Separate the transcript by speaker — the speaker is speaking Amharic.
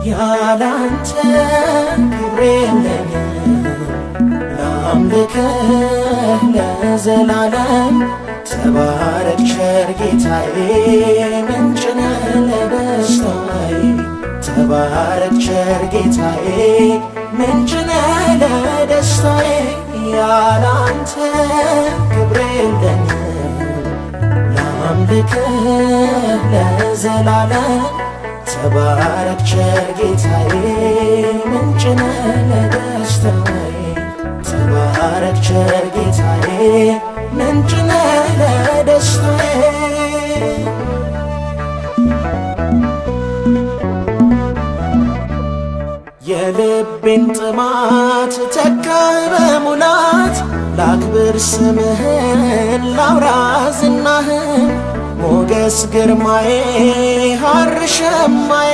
Speaker 1: ያላንተ ክብር የለኝም። ላምልክህ ለዘላለም ተባረክ ቸር ጌታዬ፣ ምንጭ ነህ ለደስታዬ። ተባረክ ቸር ጌታዬ፣ ምንጭ ነህ ለደስታዬ። ያላንተ ክብር የለኝም። ላምልክህ ለዘላለም ተባረክ ቸር ጌታዬ፣ ምንጭ ነህ ለደስታዬ። ተባረክ ቸር ጌታዬ፣ ምንጭ ነህ ለደስታዬ። የልቤን ጥማት ተካህ በሙላት፣ ላክብር ስምህን ላውራ ዝናህን። ሞገስ ግርማዬ ሐር ሸማዬ፣